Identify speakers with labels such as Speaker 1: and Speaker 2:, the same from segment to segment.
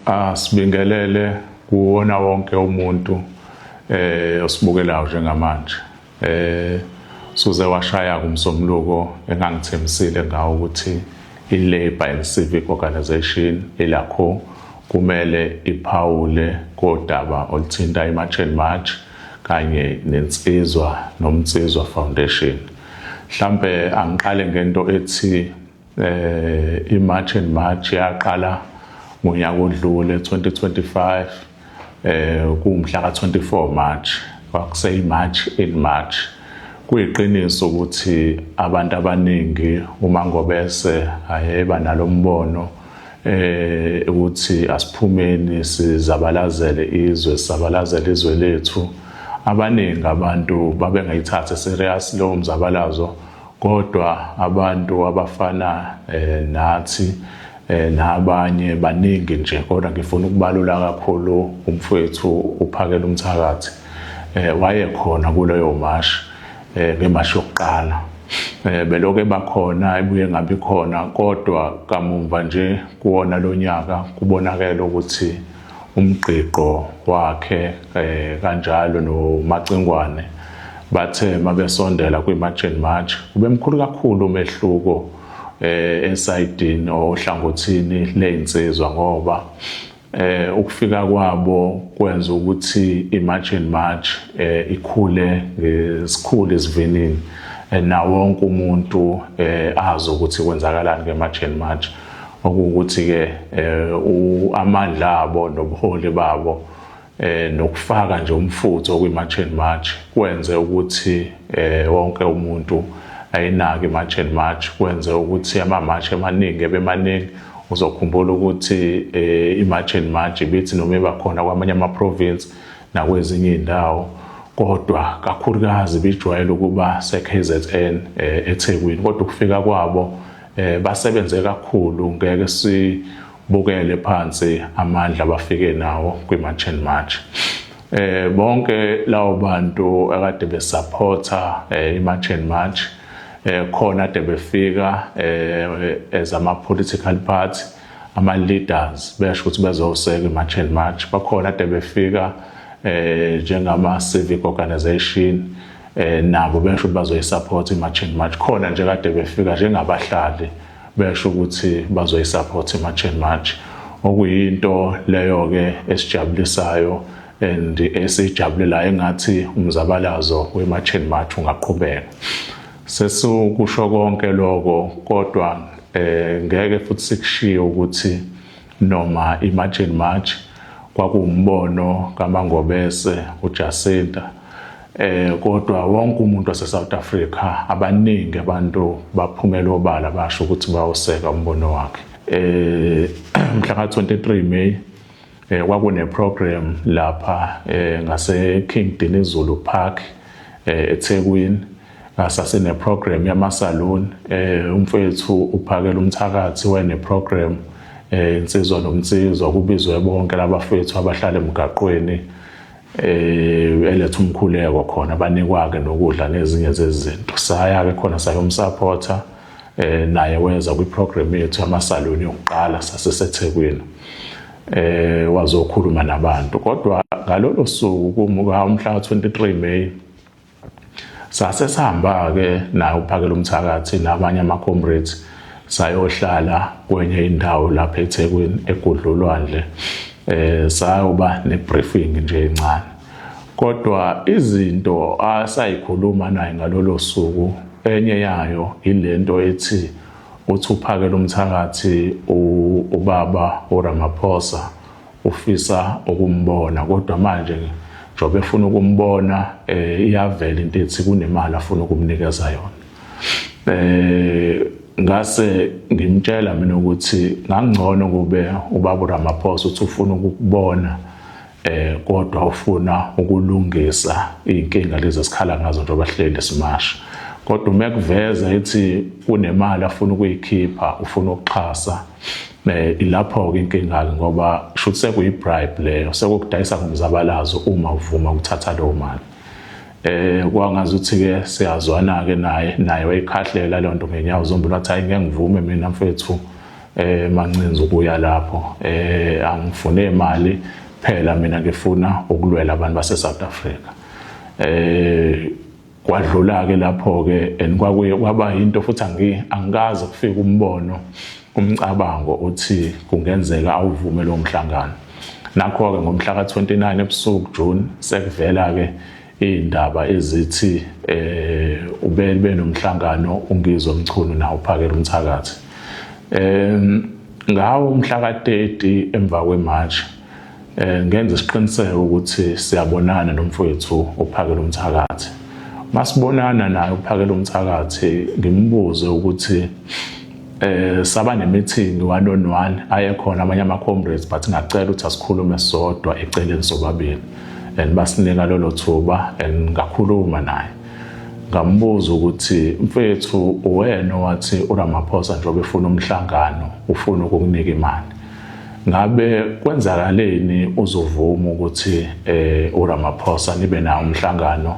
Speaker 1: Asibingelele kuwona wonke umuntu osibukelayo njengamanje. Suze washaya kumsombuluko engangithembisile ngawo ukuthi i-Labour and Civic Organisation, iLACO, kumele iphawule kodaba oluthinta i-March and March kanye neNsizwa noMnsizwa Foundation. Mhlambe angiqale ngento ethi i-March and March yaqala ngonyaka odlule 2025, kumhla ka-24 March, kwakuseyi March in March. Kuyiqiniso ukuthi abantu abaningi uma ngobese ayeba nalombono ukuthi asiphumeni sizabalazele izwe, sizabalazele izwe lethu, abaningi abantu babengayithatha serious lowo mzabalazo. Kodwa abantu abafana nathi nabanye baningi nje, kodwa ngifuna ukubalula kakhulu umfowethu uPhakela Umthakathi, wayekhona kuleyo mashi, ngemashi yokuqala. Beloke bakhona, ebuye ngabi khona, kodwa kamumva nje kuwona lonyaka kubonakele ukuthi umgqiqo wakhe kanjalo noMacingwane bathe mabesondela kwi-March and March kube mkhulu kakhulu umehluko esayidini ohlangothini lezinsizwa, ngoba ukufika kwabo kwenza ukuthi i-March and March ikhule ngesikhulu isivinini, na wonke umuntu azi ukuthi kwenzakalani nge-March and March, okuwukuthi ke amandla abo nobuholi babo nokufaka nje umfutho kwi-March and March kwenze ukuthi wonke umuntu ayinake i-March and March, kwenze ukuthi ama-march amaningi ebemaningi. Uzokhumbula ukuthi i-March and March ibithi noma iba khona kwamanye ama-province nakwezinye iy'ndawo, kodwa kakhulukazi bijwayele ukuba se-KZN, eThekwini. Kodwa ukufika kwabo basebenze kakhulu, ngeke sibukele phansi amandla abafike nawo kwi-March and March. Bonke lawo bantu akade besupporta i-March and March, khona ade befika as ama political party, ama leaders, besho ukuthi bezoseka i-March and March, bakhona ade befika njengama civic organization, nabo besho ukuthi bazoyisupport i-March and March, khona nje kade befika njengabahlali besho ukuthi bazoyisupport i-March and March, okuyinto leyo ke esijabulisayo and esijabulelayo, engathi umzabalazo we-March and March ungaqhubeka. Sesukusho konke lokho, kodwa ngeke futhi sikushiye ukuthi noma i-March and March kwakuwumbono kaMangobese uJacinta, kodwa wonke umuntu wase South Africa, abaningi abantu baphumela obala basho ukuthi bawuseka umbono wakhe. Mhla ka 23 May kwakune program lapha ngase King Dinizulu Park eThekwini, ngasasine program yama-saloon. Umfethu uPhakela Umthakathi wene program Insizwa noMnsizwa, kubizwe bonke labafethu abahlala emgaqweni, eletha umkhuleko khona, banikwa ke nokudla nezinye zezinto. Saya ke khona sayomsupporta, naye weza kwi-program yethu yama-saloon yokuqala saseseThekwini, wazokhuluma nabantu. Kodwa ngalolo suku kumuka umhla 23 May sase sihamba ke naye uPhakela Umthakathi nabanye ama-comrades, sayohlala kwenye indawo lapha eThekwini eGudlulwandle, sayoba ne-briefing nje encane. Kodwa izinto asayikhuluma naye ngalolo suku, enye yayo ilento ethi uthi uPhakela Umthakathi ubaba uRamaphosa ufisa ukumbona, kodwa manje njengoba efuna ukumbona, iyavela into ethi kunemali afuna ukumnikeza yona. Ngase ngimtshela mina ukuthi ngangcono kube ubaba uRamaphosa uthi ufuna ukukubona, kodwa ufuna ukulungisa inkinga lezi esikhala ngazo njengoba hleli simasha, kodwa uma kuveza ethi kunemali afuna ukuyikhipha, ufuna ukuxhasa, ilapho ke inkinga ke, ngoba shuthi sekuyi bribe leyo, sekukudayisa ngomzabalazo uma uvuma ukuthatha leyo mali. Kwangazuthi ke siyazwana ke naye, naye wayikhahlela leyo nto ngenyawo zombili, wathi, "Hayi, ngeke ngivume mina mfethu." Mancinza ukuya lapho, angifune imali phela, mina ngifuna ukulwela abantu base South Africa. Kwadlula ke lapho ke, and kwakuye kwaba into futhi angikaze kufika umbono, umcabango uthi kungenzeka awuvume lo mhlangano. Nakho ke ngomhla ka-29 ebusuku June sekuvela ke izindaba ezithi ube benomhlangano uNgizwe Mchunu nawo uPhakela Umthakathi. Ngawo umhla ka-30 emva kweMarch, ngenza isiqiniseko ukuthi siyabonana nomfowethu uPhakela Umthakathi. Masibonana naye uPhakela Umthakathi, ngimbuze ukuthi saba ne-meeting one on one, ayekhona amanye ama-comrades, but ngacela ukuthi asikhulume sodwa eceleni sobabili, and basinika lolo thuba and ngakhuluma naye. Ngambuza ukuthi, "Mfethu, uwena owathi uRamaphosa njengoba efuna umhlangano ufuna ukukunika imali, ngabe kwenzakaleni uzovuma ukuthi uRamaphosa nibe nawo umhlangano,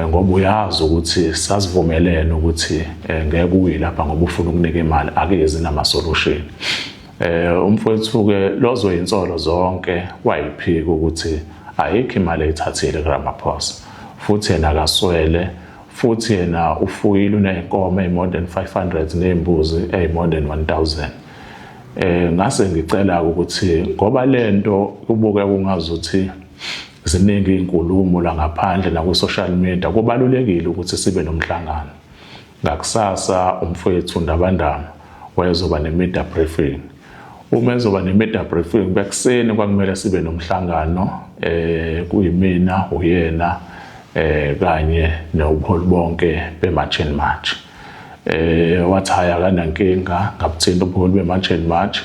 Speaker 1: ngoba uyazi ukuthi sasivumelene ukuthi ngeke uye lapha ngoba ufuna ukunika imali, akezi nama solution?" Umfowethu ke lozo insolo zonke wayiphika ukuthi ayikho imali ayithathile kuRamaphosa, futhi yena akaswele, futhi yena ufuyile, uney'nkomo eyi-more than 500 ney'mbuzi eyi-more than 1000. Ngase ngicela ukuthi ngoba lento kubuke kungazuthi ziningi izinkulumo la ngaphandle naku-social media, kubalulekile ukuthi sibe nomhlangano. Ngakusasa umfowethu Ndabandaba wayezoba ne-media briefing. Uma ezoba ne-media briefing bekuseni, kwakumele sibe nomhlangano, kuyimina, uyena, kanye nobuholi bonke be-March and March. Wathi hayi, akanankinga. Ngabuthinta ubuholi be-March and March,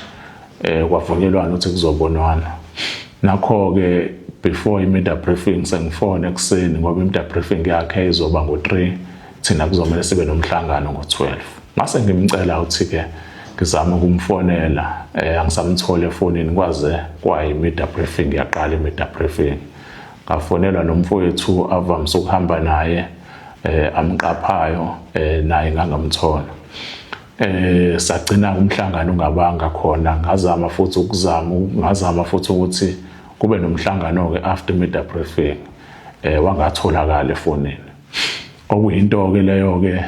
Speaker 1: kwavunyelwana ukuthi kuzobonwana. Nakho-ke before i-media briefing sengifone ekuseni, ngoba i-media briefing yakhe izoba ngo-3, thina kuzomele sibe nomhlangano ngo-12. Ngase ngimcela ukuthi-ke ngizame ukumfonela, angisamtholi efonini kwaze kwayi-media briefing yaqala i-media briefing. Ngafonelwa nomfowethu avamise ukuhamba naye, amqaphayo, naye ngangamthola. Sagcina umhlangano ungabanga khona. Ngazama futhi ukuzama, ngazama futhi ukuthi kube nomhlangano ke after media briefing, wangatholakala efonini, okuyinto ke leyo ke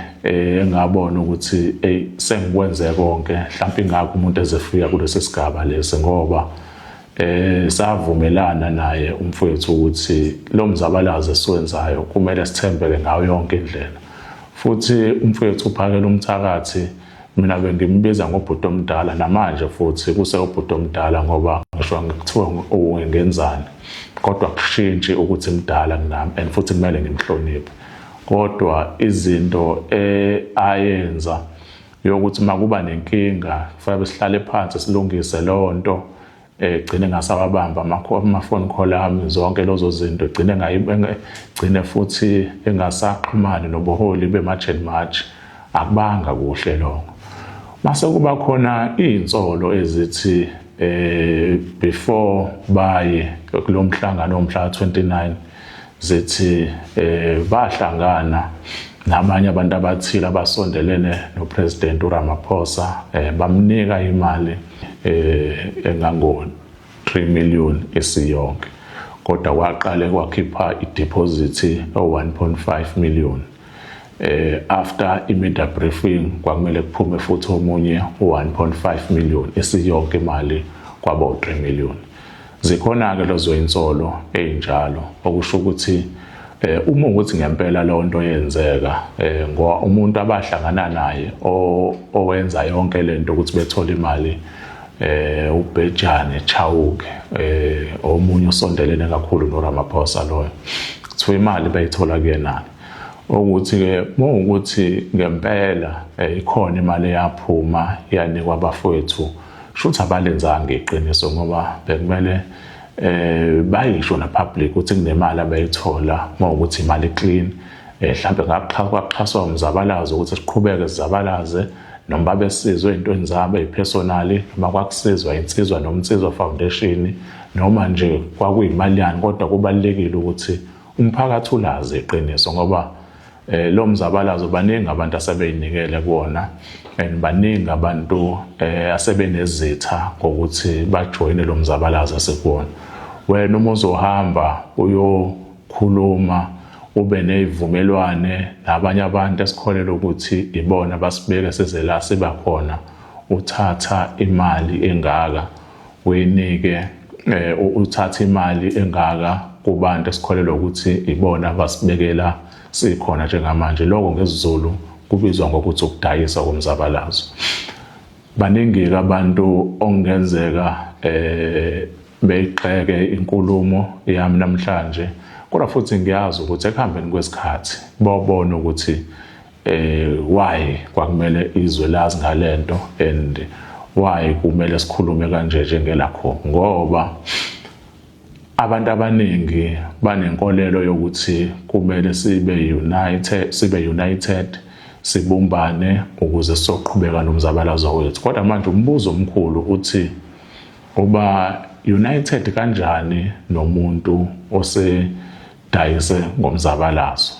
Speaker 1: engabona ukuthi hey, sengikwenze konke, mhlawumbe ingakho umuntu ezefika kulesi sigaba lesi, ngoba savumelana naye umfowethu ukuthi lo mzabalazo esiwenzayo kumele sithembeke ngayo yonke indlela. Futhi umfowethu uPhakela Umthakathi, mina bengimbiza ngobhuti omdala, namanje futhi kuse ubhuti omdala, ngoba ngisho ngikuthiwa ngenzani kodwa kushintshi ukuthi mdala kunami and futhi kumele ngimhloniphe. Kodwa izinto ayenza yokuthi makuba nenkinga kufanele sihlale phansi silungise leyo nto, egcine ngasawabamba ama-phone call ami, zonke lezo zinto, egcine gcine futhi engasaxhumani nobuholi be-March and March, akubanga kuhle lokho. Mase kuba khona iy'nsolo ezithi before baye kulo mhlangano womhla 29, zithi bahlangana nabanye abantu abathile abasondelene noPresident uRamaphosa, bamnika imali engango 3 million esiyonke, kodwa kwaqale kwakhipha i-deposit o 1.5 million. After i-media briefing kwakumele kuphume futhi omunye u1.5 million, esiyonke imali kwaba u3 million. Zikhona ke lezo insolo ezinjalo, okusho ukuthi uma ukuthi ngempela leyo nto yenzeka, ngoba umuntu abahlangana naye owenza yonke lento ukuthi bethole imali, uBhejane Chauke, omunye usondelene kakhulu noRamaphosa loyo, kuthiwa imali bayithola kuyena. Ukuthi ke mawukuthi ngempela ikhona imali eyaphuma yanikwa abafowethu, shuthi abalenzanga iqiniso, ngoba bekumele bayisho na public ukuthi kunemali abayithola. Mawukuthi imali clean, mhlambe ngakuxhaswa umzabalazo ukuthi siqhubeke sizabalaze, noma babesizwe ey'ntweni zabo ey'personally, noma kwakusizwa Insizwa noMnsizwa Foundation, noma nje kwakuyimali yani, kodwa kubalulekile ukuthi umphakathi ulazi iqiniso, ngoba lo mzabalazo baningi abantu asebeyinikele kuwona. And baningi abantu asebenezitha ngokuthi bajoyine lo mzabalazo asekuwona. Wena uma uzohamba uyokhuluma ube nezivumelwane nabanye abantu esikholelwa ukuthi ibona basibeke size la siba khona, uthatha imali engaka uyinike, uthatha imali engaka kubantu esikholelwa ukuthi ibona basibekela sikhona njengamanje. Lokho ngesiZulu kubizwa ngokuthi ukudayisa komzabalazo. Baningi-ke abantu okungenzeka beyigxeke inkulumo yami namhlanje, kodwa futhi ngiyazi ukuthi ekuhambeni kwesikhathi bobona ukuthi why kwakumele izwe lazi ngalento and why kumele sikhulume kanje njengelakho, ngoba abantu abaningi banenkolelo yokuthi kumele sibe united, sibumbane ukuze sizoqhubeka nomzabalazo wethu. Kodwa manje umbuzo omkhulu uthi, uba united kanjani nomuntu osedayise ngomzabalazo?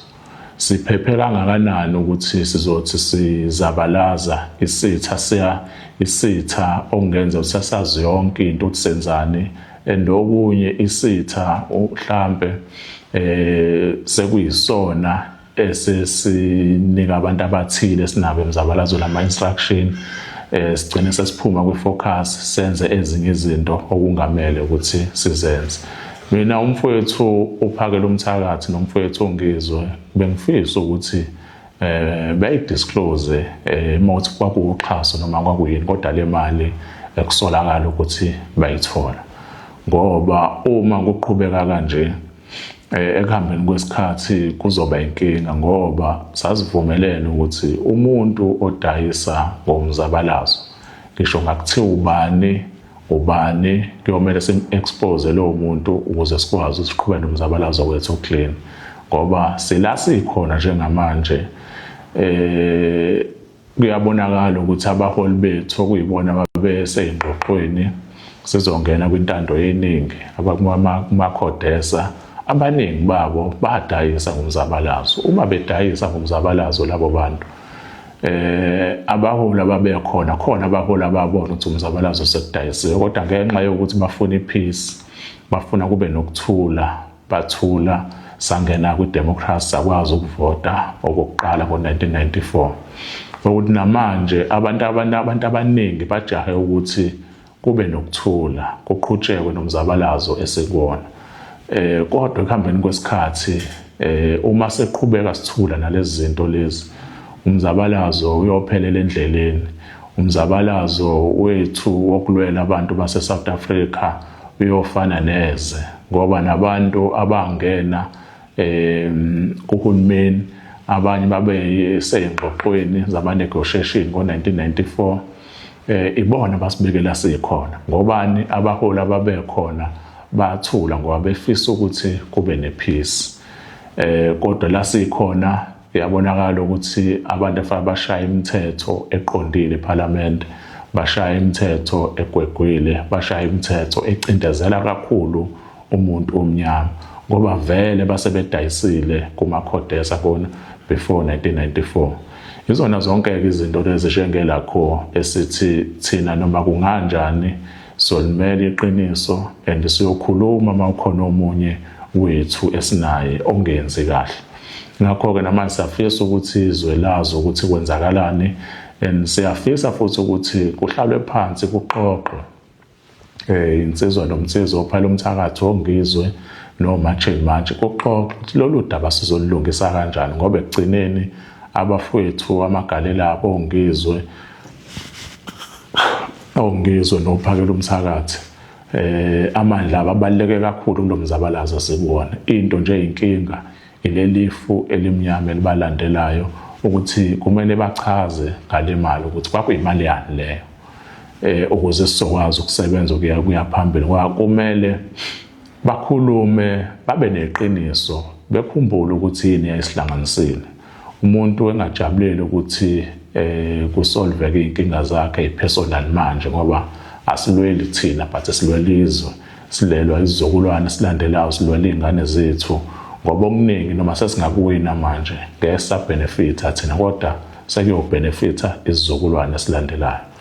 Speaker 1: Siphephe kangakanani ukuthi sizothi sizabalaza isitha, siya isitha okungenza ukuthi sazi yonke into ukuthi senzani, and okunye isitha mhlambe sekuyisona esesinika abantu abathile sinabo emzabalazo lama instruction, sigcine sesiphuma kwi-focus, senze ezinye izinto okungamele ukuthi sizenze. Mina, umfowethu uPhakela Umthakathi nomfowethu uNgizwe, bengifisa ukuthi beyidisclose mawuthi kwakuwuxhaso noma kwakuyini, kodwa le mali ekusolakala ukuthi bayithola, ngoba uma kuqhubeka kanje, ekuhambeni kwesikhathi kuzoba inkinga, ngoba sasivumelene ukuthi umuntu odayisa ngomzabalazo, ngisho ngakuthiwa ubani ubani, kuyomele sim-expose lowo muntu ukuze sikwazi ukuthi siqhubeke nomzabalazo wethu clean, ngoba sila sikhona njengamanje, kuyabonakala ukuthi abaholi bethu okuyibona babeseyingxoxweni sizongena kwintando yeningi, abakumaCODESA, abaningi babo badayisa ngomzabalazo. Uma bedayisa ngomzabalazo labo bantu, abaholi ababekhona khona, abaholi ababona ukuthi umzabalazo sekudayisiwe, kodwa ngenxa yokuthi bafuna ipeace, bafuna kube nokuthula, bathula. Sangena kwidemocracy, sakwazi ukuvota okokuqala ngo-1994. Ukuthi namanje abantu abaningi bajahe ukuthi kube nokuthula, kuqhutshekwe nomzabalazo esikuwona, kodwa ekuhambeni kwesikhathi, uma seqhubeka sithula nalezi zinto lezi, umzabalazo uyophelela endleleni. Umzabalazo wethu wokulwela abantu base South Africa uyofana neze, ngoba nabantu abangena kuhulumeni, abanye babe seyingxoxweni zama negotiation ngo-1994, ibona basibekela sikhona. Ngobani? Abaholi ababekhona bathula ngoba befisa ukuthi kube nepeace, kodwa la sikhona iyabonakala ukuthi abantu afanele bashaya imithetho eqondile eParliament bashaya imithetho egwegwile, bashaya imithetho ecindezela kakhulu umuntu omnyama, ngoba vele base bedayisile kuma-CODESA kona before 1994. Izona zonke-ke izinto lezi njengelakho esithi thina noma kunganjani solimela iqiniso and siyokhuluma uma ukhona omunye wethu esinaye ongenzi kahle. Ngakho-ke namanje siyafisa ukuthi izwe lazi ukuthi kwenzakalani, and siyafisa futhi ukuthi kuhlalwe phansi kuxoxwe, insizwa nomsizwa, oPhakela Umthakathi, oNgizwe noMarch and March, kuxoxwe ukuthi lolu daba sizolulungisa kanjani, ngoba ekugcineni abafowethu amagalelo abo oNgizwe noPhakela Umthakathi, amandla ababaluleke kakhulu kulomzabalazo sikuwona. Into nje inkinga ilelifu elimnyama elibalandelayo, ukuthi kumele bachaze ngale mali ukuthi kwakuyimali yani leyo, ukuze sizokwazi ukusebenza ukuya phambili. Ngoba kumele bakhulume, babe neqiniso, bekhumbule ukuthi yini yayisihlanganisile. Umuntu engajabuleli ukuthi kusolveke inkinga zakhe ipersonal manje, ngoba asilweli thina but silwela izwe, silelwa isizukulwane silandelayo, silwela izingane zethu, ngoba okuningi noma sesingakuwina manje ngeke sabenefita thina, kodwa Sekuyobhenefitha isizukulwane esilandelayo.